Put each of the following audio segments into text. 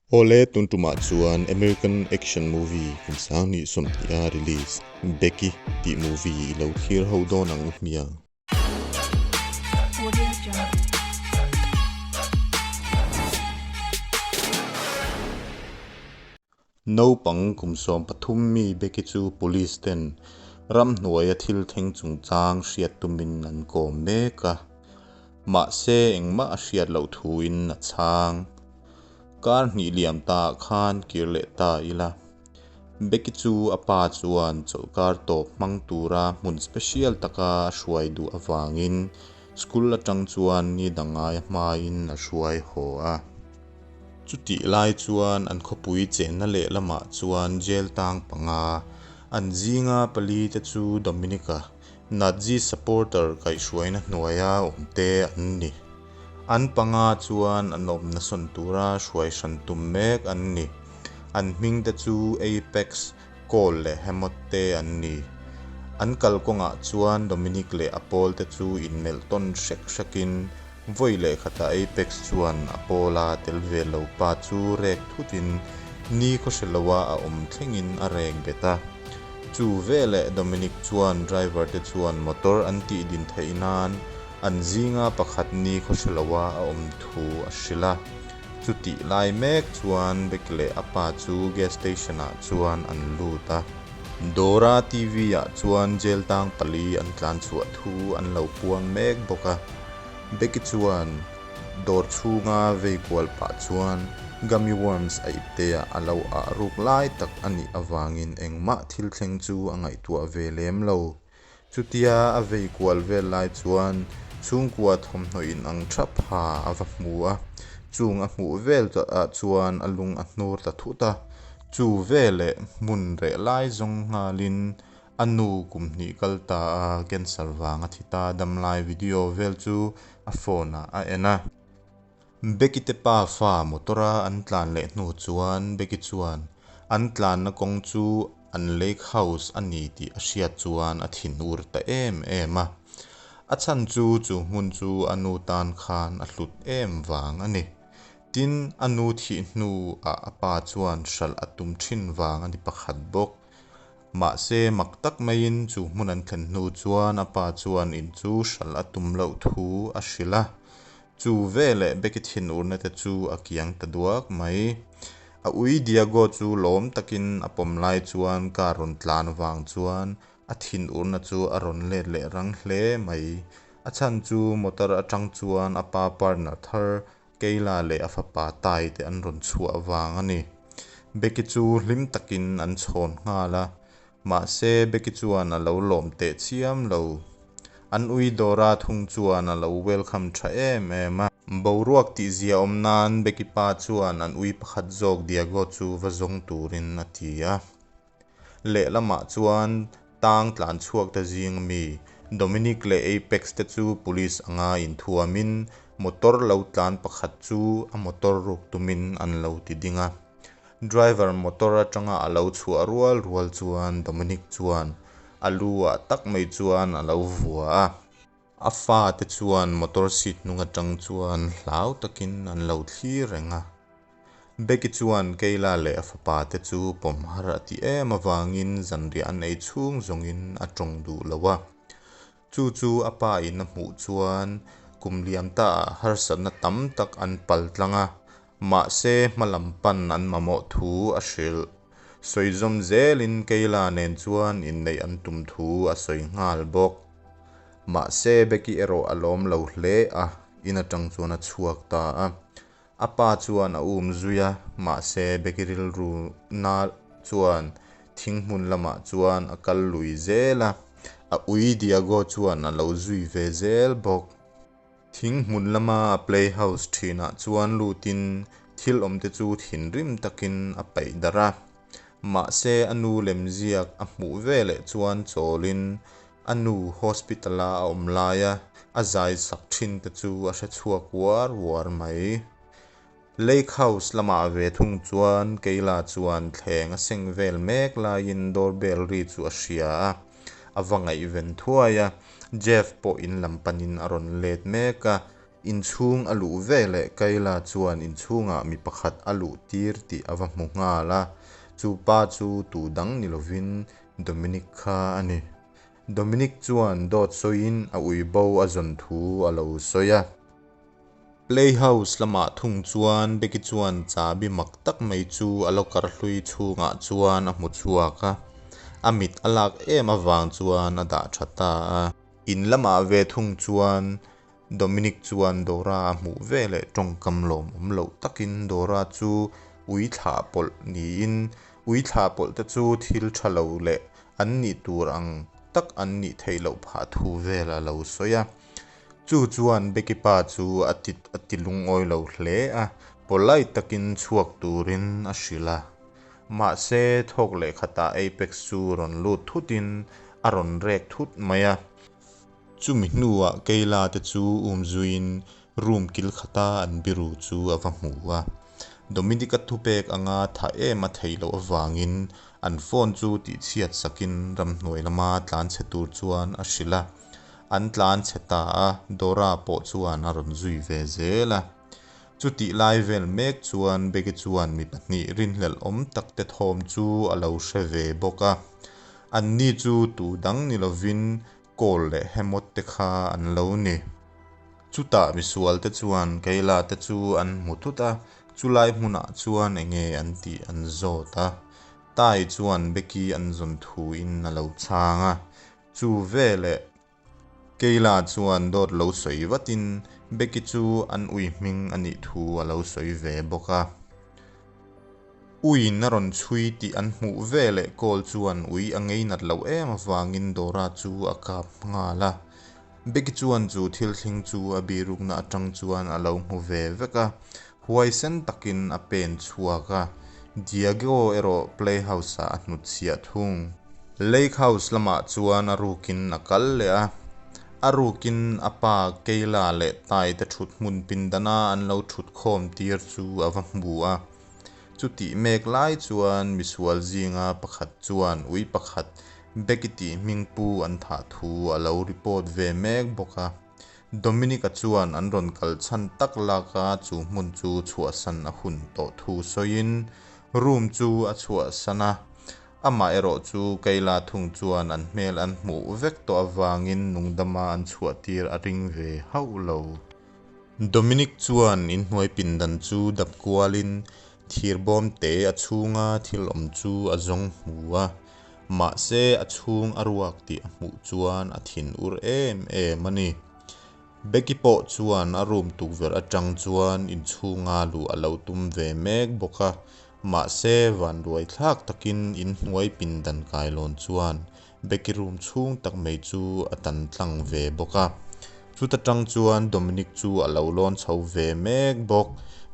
Awle, tun tumah chuan American action movie kum 2020 a release Becky tih movie i lo thlir ho dawn ang u hmiang. Naupang kum 13 mi Becky chu police ten ramhnuaia thil thleng chungchang hriat tumin an kawm mek a. Mahse engmah a hriat loh thuin a chhang. Kar hnih liam ta ah khan kir leh ta ila. Becky chu a pa chuan chawlhkar tawp hmang tura hmun special taka a hruai duh avangin school atang chuan ni dang ngaia hmain a hruai haw a. Chutih lai chuan an khawpui chenna lehlamah chuan jail tang panga an zinga pali te chu Dominica Nazi supporter kaihhruaina hnuaia awmte an ni. An panga chuan an awmna sawn tura hruai hran tum mek an ni. An hmingte chu Apex, Cole leh Hemot te an ni. An kalkawngah chuan Dominic leh a pawlte chu inmelh tawn hrek hrekin vawi leh khatah Apex chuan a pawla tel ve lo pa chu rek thutin ni khawhre loa a awm thlengin a rek bet a. Chu veleh Dominic chuan driver te chuan motor an tih din theih nan an zinga pakhat ni khawhre loa a awm thu a hrilh a. Chutih lai mek chuan Beck leh a pa chu gas station ah chuan an lut a. Dawra TV ah chuan jail tang pali an tlan chhuah thu an lo puang mek bawk a. Becky chuan dawr chhunga vei kual pah chuan gummy worms a ipte ah a lo ah ruk lai tak a nih avangin engmah thil thleng chu a ngaihtuah ve lem lo. Chutia a vei kual vel lai chuan chhungkua thawmhnaw in ang thap ha a va hmu a, chung a hmuh vel ah chuan a lung a hnur ta thut a, chu veleh hmun reh lai zawng nghalin a nu kum hnih kal ta a cancer vang a thi ta damlai video vel chu a phone ah a en a. Becky te pa fa motor a an tlan leh hnu chuan Becky chuan an tlanna kawng chu an lake house a ni tih a hriat chuan a thinur ta em em a. A chhan chu chu hmun chu a nu tan khan a hlut em vang a ni. Tin, a nu thih hnu ah a pa chuan hralh a tum thin vang a ni pakhat bawk. Mahse, mak tak maiin chu hmun an thlen hnu chuan a pa chuan in chu hralh a tum loh thu a hrilh a. Chu veleh Becky thinurna te chu a kiang ta duak mai. A ui Diego chu lawm takin a pawm lai chuan car rawn tlan vang chuan a thinurna chu a rawn let leh rang hle mai. A chhan chu motor atang chuan a pa partner thar Kayla leh a fapa Tai te an rawn chhuah vang a ni. Becky chu hlim takin an chhawn nghal a, mahse Becky chuan a lo lawm teh chiam lo. An ui Dora thung chuan a lo welcome tha em em a. Boruak tih zia awm nan Becky pa chuan an ui pakhat zawk Diego chu va zawng turin a ti a. Lehlamah chuan tang tlan chhuak te zing mi Dominic leh Apex te chu police anga inthuamin motor lo tlan pakhat chu a motor ruk tumin an lo ti ding a. Driver motor atanga a lo chhuah rual rual chuan Dominic chuan a lu ah tak mai chuan a lo vua a. A fate chuan motor seat hnung atang chuan hlau takin an lo thlir reng a. Becky chuan Kayla leh a fapa te chu pawm har a ti em avangin zanriah an ei chhung zawngin a tawng duh lo a. Chu chu a pa in a hmuh chuan kum liam ta ah harsatna tam tak an pal tlang a, mahse hma lam pan an mamawh thu a hrilh. Sawi zawm zelin Kayla nen chuan inneih an tum thu a sawi nghal bawk. Mahse Becky erawh a lawm lo hle a, in atang chuan a chhuak ta a. A pa chuan a um zui a, mahse Becky rilru na chuan thing hmun lamah chuan a kal lui zel a, a ui Diego chuan a lo zui ve zel bawk. Thing hmun lama a playhouse thinah chuan lutin thil awmte chu thinrim takin a paih darh a, mahse a nu lemziak a hmuh veleh chuan chawlin A nu hospital a a awm laia a zai sak thin te chu a hre chhuak uar uar mai. Lake House lamah ve thung chuan Kayla chuan thleng a seng vel mek laiin doorbell ri chu a hria a, a va ngaihven thuai a. Jeff pawh in lam panin a rawn let mek a. Inchhung a luh veleh Kayla chuan inchhungah mi pakhat a luh tir tih ava hmu nghal a, chupa chu tu dang nilovin Dominic kha a ni. Dominic chuan dawt sawiin a ui bo a zawn thu a lo sawi a. Playhouse lamah thung chuan Becky chuan chabi mak tak mai chu a locker hlui chhungah chuan a hmu chhuak a, a mit a lak em avang chuan a dah tha ta a. In lamah ve thung chuan Dominic chuan Dora a hmuh veleh tawngkam lawmawm loh takin Dora chu ui thlah pawlh niin ui thlah pawlh te chu thil tha lo leh an nih tur ang tak an nih theih loh phah thu vel a lo sawi a. Chu chuan Becky pa chu a ti a ti lungawi lo hle a, polite takin chhuak turin a hrilh a. Mahse thawk leh khatah Apex chu rawn lut thutin a rawn rek thut mai a. Chumi hnuah Kayla te chu umzuiin room kil khata an biru chu a va hmu a. Dominic-a thupek anga tha em a theih loh avangin an phone chu tihchhiat sakin ramhnuai lama tlanchhe tur chuan a hrilh a. An tlanchhe ta a, Dora pawh chuan a rawn zui ve zel a. Chutih lai vel mek chuan Becky chuan mi pahnih rinhlelh awm tak te thawm chu a lo hre ve bawk a. Anni chu tu dang ni lovin Cole leh Hemot te kha an lo ni. Chutah misual te chuan Kayla te chu an hmu thut a, chulai hmunah chuan enge an tih an zawt a. Tai chuan Becky an zawn thu in a lo chhang a. Chu veleh Kayla chuan dawt lo sawi vatin Becky chu an ui hming a nih thu a lo sawi ve bawk a. Uiin a rawn chhui tih an hmuh veleh Cole chuan ui a ngeinat loh em avangin Dora chu a kap nghal a. Becky chuan chu thil thleng chu a bihrukna atang chuan a lo hmu ve vek a, huaisen takin a pen chhuak a. Diego erawh playhouse-ah a hnutchhiah thung. Lake house lamah chuan a rukin a kal leh a. A rukin a pa Kayla leh Tai te thut hmun pindana an lo thut khawm tir chu a va hmu a. Chutih mek lai chuan misual zinga pakhat chuan ui pakhat Becky tih hming pu an thah thu a lo report ve mek bawk a. Dominic-a chuan an rawn kal chhan tak laka chu hmun chu chhuahsan a hun tawh thu sawiin room chu a chhuahsan a. Amah erawh chu Kayla thung chuan an hmel an hmuh vek tawh avangin nungdama an chhuahtir a ring ve hauh lo. Dominic chuan inhnuai pindan chu dap kualin thirbawm te a chhunga thil awm chu a zawng hmu a. Mahse a chhung a ruak tih a hmuh chuan a thin ur em em a ni. Becky pawh chuan a room tukverh atang chuan inchhunga luh a lo tum ve mek bawk a. Mahse vanduai thlak takin inhnuai pindan kailawn chuan Becky room chhung tak mai chu a tan tlang ve bawk a. Chuta tang chuan Dominic chu a lo lawn chho ve mek bawk.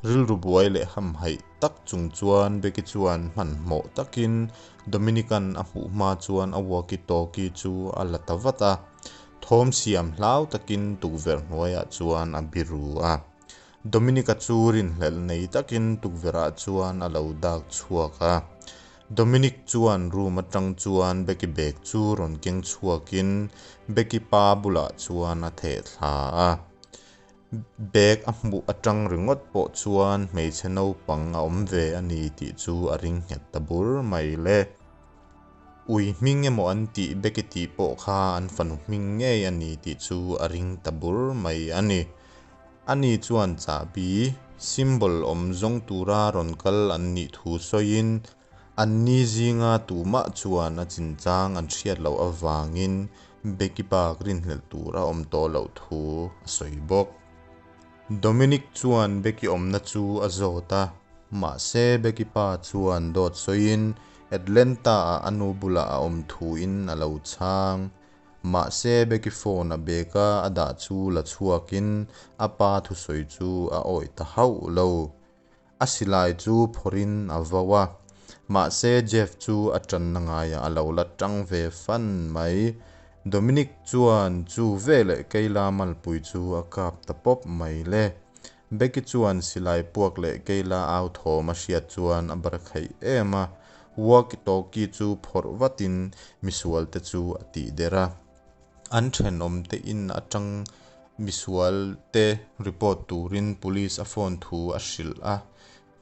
Rilru buai leh hamhaih tak chung chuan Becky chuan hmanhmawh takin Dominic-a'n a hmuh hma chuan a walkie talkie chu a la ta vat a. Thawm siam hlau takin tukverh hnuaiah chuan a biru a. Dominic-a chu rinhlelh nei takin tukverhah chuan a lo dak chhuak a. Dominic chuan room atang chuan Becky bag chu rawn keng chhuakin Becky pa bulah chuan a theh thla a. Bag a hmuh atang ringawt pawh chuan hmeichhe naupang a awm ve a ni tih chu a ring nghet ta bur mai le. Ui hming emaw an tih Becky tih pawh kha an fanu hming ngei a ni tih chu a ring ta bur mai a ni. Ani chuan chahbi, symbol, awm zawng tura rawn kal an nih thu sawiin Anni zinga tumah chuan a chinchang an hriat loh avangin Becky bak rinhlelh tur a awm tawh loh thu a sawi bawk. Dominic chuan Becky awmna chu a zawt a, mahse Becky pa chuan dawt sawiin Atlanta-ah a nu bulah a awm thuin a lo chhang. Mahse Becky phone a bag-a a dah chu la chhuakin a pa thusawi chu a awih ta hauh lo. A silai chu phawrhin a vo a, mahse Jeff chu a tanna ngaiah a lo la tang ve fan mai. Dominic chuan chu veleh Kayla malpui chu a kap ta pawp mai le. Becky chuan silai puak leh Kayla au thawm a hriat chuan a bar khaih em a, walkie talkie chu phawrh vatin misual te chu a tih der a. An thenawm te in atang. Misual te report turin police a phone thu a hrilh a,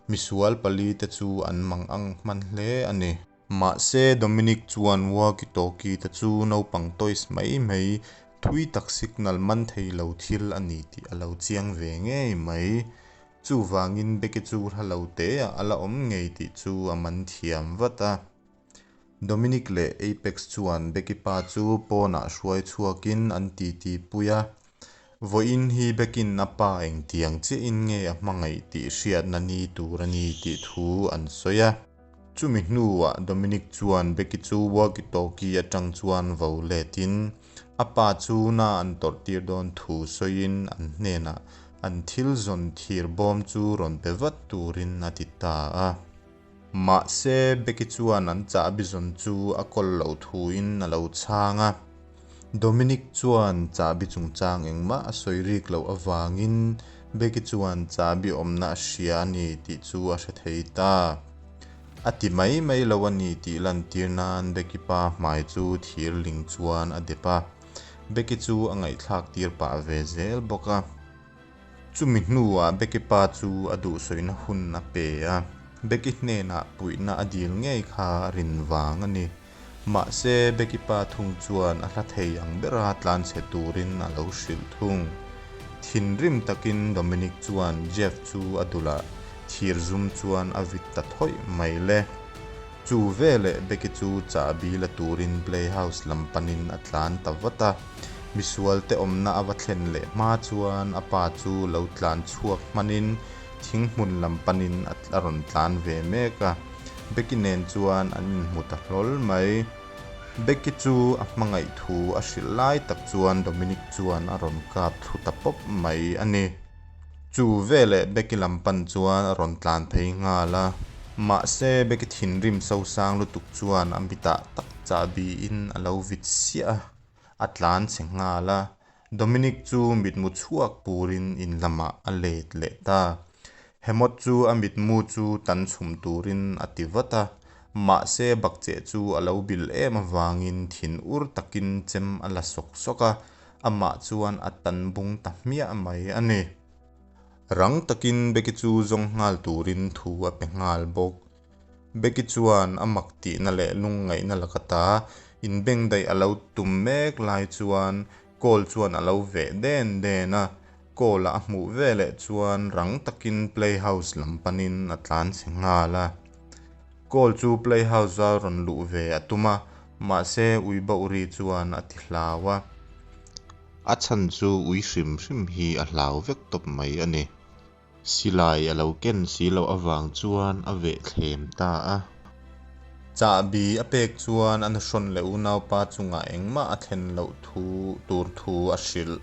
misual palite chu an mangang hman hle a ni. Mahse Dominic chuan walkie talkie te chu naupang toys mai mai, thui tak signal man thei lo thil a ni tih a lo chiang ve ngei mai. Chuvangin Becky chu hla lo teah a la awm ngei tih chu a man thiam vat a. Dominic leh Apex chuan Becky pa chu pawnah hruai chhuakin an titi pui a. Vawiin hi Becky'n a pa engtiang chiahin nge a hmangaih tih hriatna ni tur a ni tih thu an sawi a. Chumi hnuah Dominic chuan Becky chu walkie talkie atang chuan vo letin a pa chu na an tawrh tir dawn thu sawiin an hnenah an thil zawn thir bawm chu rawn pe vat turin a ti ta a. Mahse Becky chuan an chahbi zawn chu a kawl loh thuin a lo chhang a. Dominic chuan chahbi chungchang engmah a sawi rik loh avangin Becky chuan chahbi awmna a hria a ni tih chu a hre thei ta. A ti mai mai lo a ni tih lantir nan Becky pa hmai chu thir ling chuan a dep a, Becky chu a ngaihthlak tir pah ve zel bawk a. Chumi hnuah Becky pa chu a duhsawina hun a pe a, Becky hnenah puihna a dil ngei kha a rin vang a ni. Mahse, Becky pa thung chuan a hla thei ang bera tlanchhe turin a lo hrilh thung. Thinrim takin Dominic chuan Jeff chu a dulah thir zum chuan a vit ta thawih mai le. Chu veleh Becky chu chahbi la turin playhouse lam panin a tlan ta vat a. Misualte awmna a va thlen leh hma chuan a pa chu lo tlan chhuak hmanin thinghmun lam panin a rawn tlan ve mek a. Becky nen chuan an inhmu ta hlawl mai. Becky chu a hmangaih thu a hrilh lai tak chuan Dominic chuan a rawn kap thlu ta pawp mai a ni. Chu veleh Becky lam pan chuan a rawn tlan phei nghal a. Mahse Becky thinrim sosang lutuk chuan a mitah tak chahbiin a lo vit siah a, a tlan chhe nghal a. Dominic chu mitmu chhuak purin in lamah a let leh ta. Hemawt chu a mitmu chu tan chhum turin a ti vat a, mahse bakcheh chu a lo bil em avangin thin ur takin chem a la sawk sawk a, amah chuan a tan bung ta hmiah mai a ni. Rang takin Becky chu zawng nghal turin thu a pe nghal bawk. Becky chuan a mak tihna leh lungngaihna laka ta inbengdaih a lo tum mek lai chuan Call chuan a lo veh den den a, call-a a hmuh veleh chuan rang takin playhouse lam panin a tlan chhe nghal a. Call chu playhouse-a rawn luh ve a tum a, mahse ui bauh ri chuan a ti hlau a. A chhan chu ui hrim hrim hi a hlau vek tawp mai a ni. Silai a lo ken si loh avang chuan a veh thlem ta a. Chahbi a pek chuan a nuhrawn leh unaupa chungah engmah a thlen loh thu tur thu a hrilh.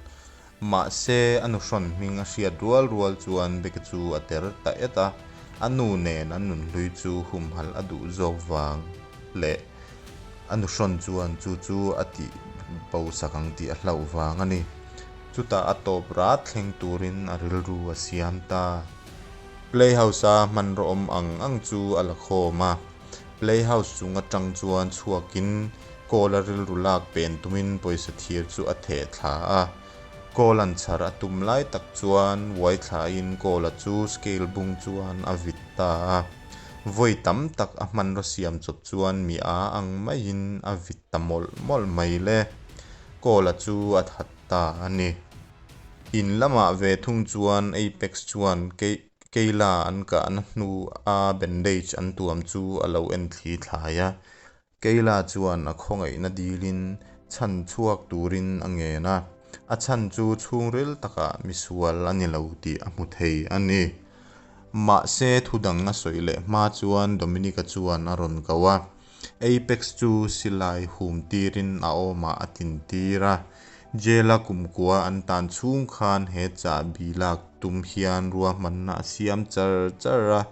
Mahse, a nuhrawn hming a hriat rual rual chuan Becky chu a ter ta et a, a nu nen an nunhlui chu humhalh a duh zawk vang leh a nuhrawn chuan chu chu a tih bosak ang tih a hlauh vang a ni. Chutah a tawp rat thleng turin a rilru a siam ta. Playhouse-a hmanraw awm ang ang chu a la khawm a. Playhouse chung atang chuan chhuakin Kawl-a rilru lak pen tumin pawisa thir chu a theh thla a. Kawl-a'n chhar a tum lai tak chuan uai thlain Kawl-a chu scale bung chuan a vit ta a. Vawi tam tak a hmanraw siam chawp chuan mi a ang maiin a vit ta mawlh mawlh mai le. Kawl-a chu a that ta a ni. In lamah ve thung chuan Apex chuan Kayla an kahna hnu a bandage an tuam chu a lo en thli thlai a. Kayla chuan a khawngaihna dilin chhan chhuak turin a ngen a, a chhan chu chhungril takah misual a ni lo tih a hmu thei a ni. Mahse thudang a sawi leh hma chuan Dominic-a chuan a rawn ko a. Apex chu silai hum tirin a awmah a tin tir a, jail-a kumkua an tan chhung khan he chahbi lak tum hian ruahmanna a siam char char a,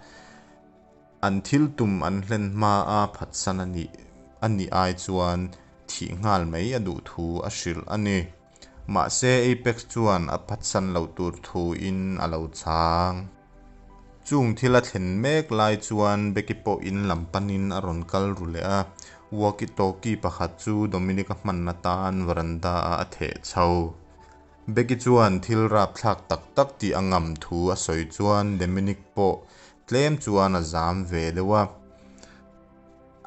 an thil tum an hlen hma a phatsan a nih a nih ai chuan thih nghal mai a duh thu a hrilh a ni. Mahse Apex chuan a phatsan loh tur thuin a lo chhang. Chung thil a thlen mek lai chuan Becky pawh in lam panin a rawn kal ru leh a, walkie talkie pakhat chu Dominic-a hman atan veranda ah a theh chho. Becky chuan thil rapthlak tak tak tih a ngam thu a sawi chuan Dominic pawh tlem chuan a zam ve deuh a.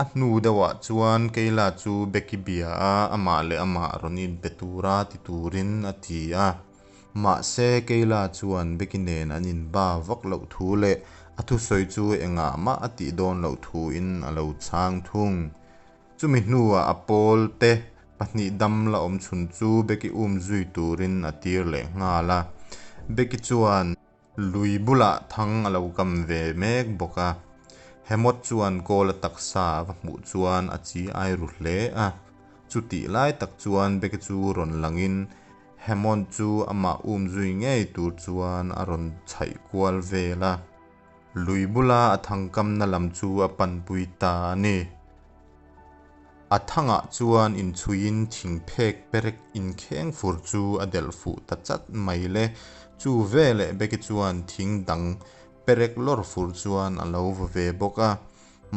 A hnu deuhah chuan Kayla chu Becky bia a, amah leh amah rawn inpe tura ti turin a ti a. Mahse Kayla chuan Becky nen an inba vak loh thu leh a thusawi chu engah mah a tih dawn loh thuin a lo chhang thung. Chumi hnuah a pawlte pahnih dam la awm chhun chu Becky um zui turin a tir leh nghal a. Becky chuan lui bulah thang a lo kam ve mek bawk a. Hemod chuan Kawla taksa a va hmuh chuan a chi ai ru hle a. Chutih lai tak chuan Becky chu rawn langin Hemod chu amah um zui ngei tur chuan a rawn chhaih kual vel a. Lui bula a thang kamna lam chu a panpui ta a ni. A thangah chuan inchhuiin thing phek perek inkheng fur chu a delh fuh ta chat mai le. Chu veleh Becky chuan thing dang perek lawr fur chuan a lo vaw ve bawk a.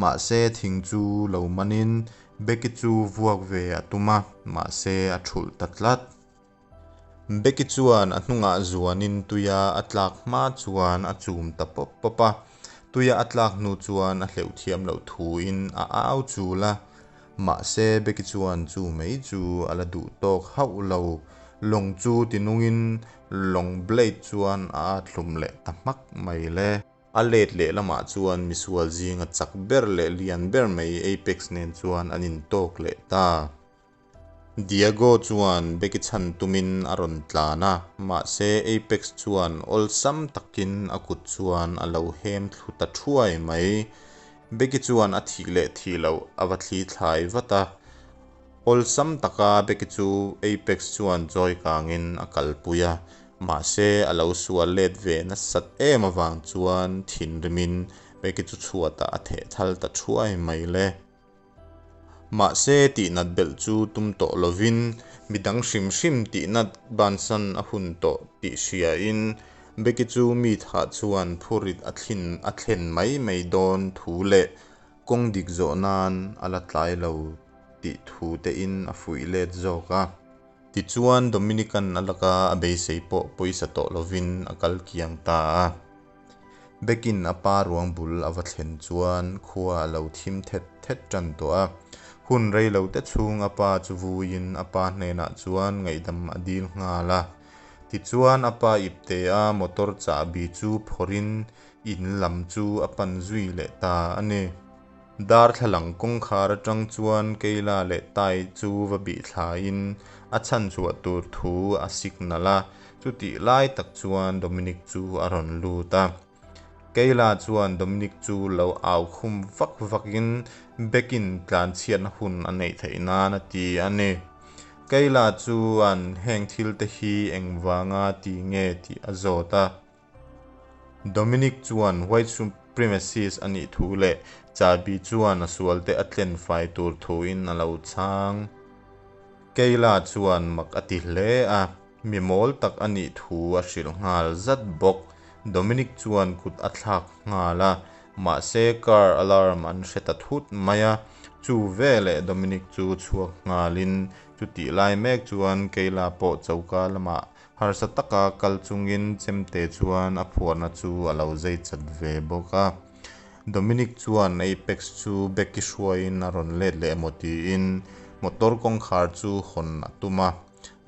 Mahse thing chu lo manin Becky chu vuak ve a tum a, mahse a thulh ta tlat. Becky chuan a hnungah zuanin tuia a tlak hma chuan a chum ta pawp pawp a. Tuia a tlak hnu chuan a hleuh thiam loh thuin a au chul a. Mahse Becky chuan chu mai chu a la duh tawk hauh lo. Lawng chu tinungin lawng blade chuan a at hlum leh ta hmak mai le. A let leh lamah chuan misual zinga chak ber leh lian ber mai Apex nen chuan an intawk leh ta. Diego chuan Becky chhan tumin a rawn tlan a, mahse Apex chuan awlsam takin a kut chuan a lo hem thlu ta thuai mai. Becky chuan a thih leh thih loh a va thli thlai vat a. Awlsam taka Becky chu Apex chuan chawi kangin a kalpui a, mahse a lo sual let ve nasat em avang chuan thinrimin Becky chu chhuatah a theh thal ta thuai mai le. Mahse tihnat belh chu tum tawh lovin midang hrim hrim tihnat bansan a hun tawh tih hriain Becky chu mi thah chuan phurit a thlin a thlen mai mai dawn thu leh kawng dik zawh nan a la tlai lo tih thu tein a fuih let zawk a. Tichuan Dominican a laka a beisei pawh pawisa tawh lovin a kal kiang ta a. Bekin a pa ruang bul a va thlen chuan khua a lo thim thet thet tan tawh a. Hun rei lo te chhung a pa chu vuiin a pa hnenah chuan ngaihdam a dil nghal a. Tichuan a pa ipte a motor chahbi chu phawrhin in lam chu a pan zui leh ta a ni. Darthlalang kawngkhar atang chuan Kayla leh Tai chu va bih thlain a chhanchhuah tur thu a signal a, chutih lai tak chuan Dominic chu a rawn lut a. Kayla chuan Dominic chu lo au khum vak vakin Beck-in tlanchhiatna hun a neih theih nan a ti a ni. Kayla chuan heng thil te hi engvanga ti nge tih a zawt a. Dominic chuan white supremacist a nih thu leh chahbi chuan a sualte a tlen fai tur thuin a lo chhang. Kayla chuan mak a ti hle a, mi mawl tak a nih thu a hrilh nghal zat bawk. Dominic chuan kut a thlak nghal a, mahse car alarm an hre ta thut mai a. Chu veleh Dominic chu chhuak nghalin chutih lai mek chuan Kayla pawh choka lamah Harsa taka kal chungin chemte chuan a phuarna chu a lo zei chat ve bawk a. Dominic chuan Apex chu Becky hruaiin a rawn let leh emaw tiin motor kawngkhar chu hawn a tum a.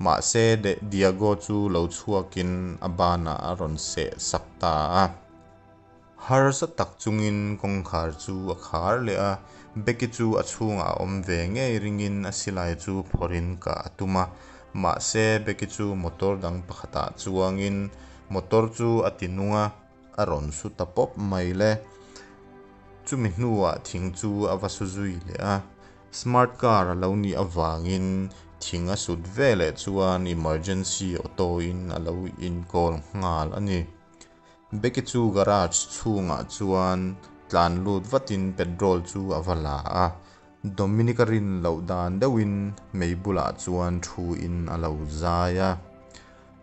Mahse Diego chu lo chhuakin a banah a rawn seh sak ta a. Harsa tak chungin kawngkhar chu a khar leh a, Becky chu a chhungah a awm ve ngei ringin a silai chu phawrhin kah a tum a. Mahse, Becky chu motor dang pakhatah chuangin motor chu a ti nung a, a rawn su ta pawp mai le. Chumi hnuah thing chu a va su zui leh a, smart car a lo nih avangin thing a sut veleh chuan emergency auto in a lo inkawl nghal a ni. Becky chu garage chhungah chuan tlan lut vatin petrol chu a va la a, Dominic-a rin loh dan deuhin mei bulah chuan thuin a lo zai a.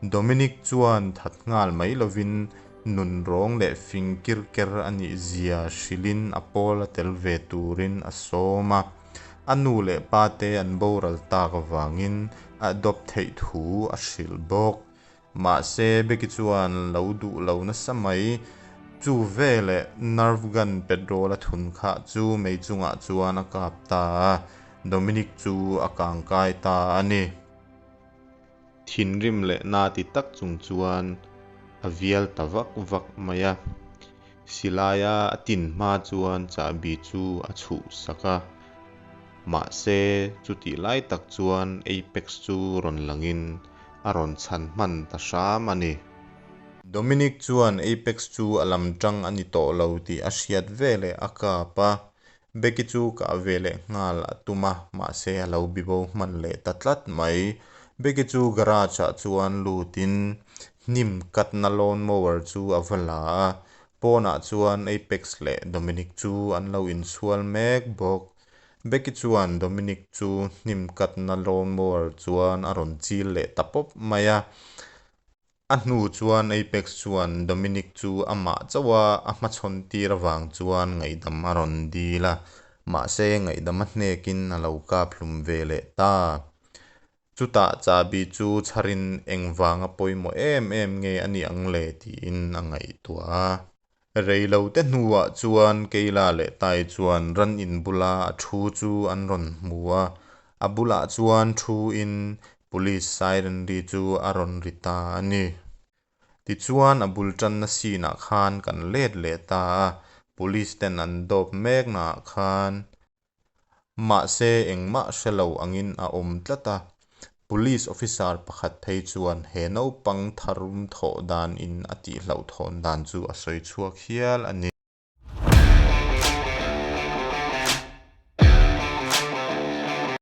Dominic chuan that nghal mai lovin nunrawng leh fing kir ker a nih zia hrilhin a pawl a tel ve turin a sawm a. A nu leh pa te an boral tak avangin a adopt theih thu a hrilh bawk. Mahse Becky chuan lo duh lo nasa mai. Chu veleh Nerve gun petrol a thun khah chu mei chungah chuan a kap ta a, Dominic chu a kang kai ta a ni. Thinrim leh na ti tak chung chuan a vial ta vak vak mai a. Silaia a tin hma chuan chahbi chu a chhuh sak a, mahse chutih lai tak chuan Apex chu rawn langin a rawn chhan hman ta hram a ni. Dominic chuan Apex chu a lam tang a ni tawh lo tih a hriat veleh a kap a, Becky chu kah ve leh nghal a tum a, mahse a lo bibo hman leh ta tlat mai. Becky chu garage ah chuan lutin hnim cut na lawn mower chu ava la a, pawnah chuan Apex leh Dominic chu an lo insual mek bawk. Becky chuan Dominic chu hnim cut na lawn mower chuan a rawn chil leh ta pawp mai a. A hnu chuan Apex chuan Dominic chu amah chauh a a hmachhawn tir avang chuan ngaihdam a rawn dil a, mahse ngaihdam a hnekin a lo kap hlum ve leh ta. Chutah chahbi chu chharin engvanga pawimawh em em nge a nih ang le tiin a ngaihtuah a. Reilote hnuah chuan Kayla leh Tai chuan ran in bula a thu chu an rawn hmu a, a bulah chuan thu in police siren ri chu a rawn ri ta a ni. Tichuan a bul tanna scene ah khan kan let leh ta a, police ten an dawp mek naah khan. Mahse engmah hre lo angin a awm tlat a, police officer pakhat phei chuan he naupang tharum thawh dan in a tih hlauhthawn dan chu a sawi chhuak hial a ni.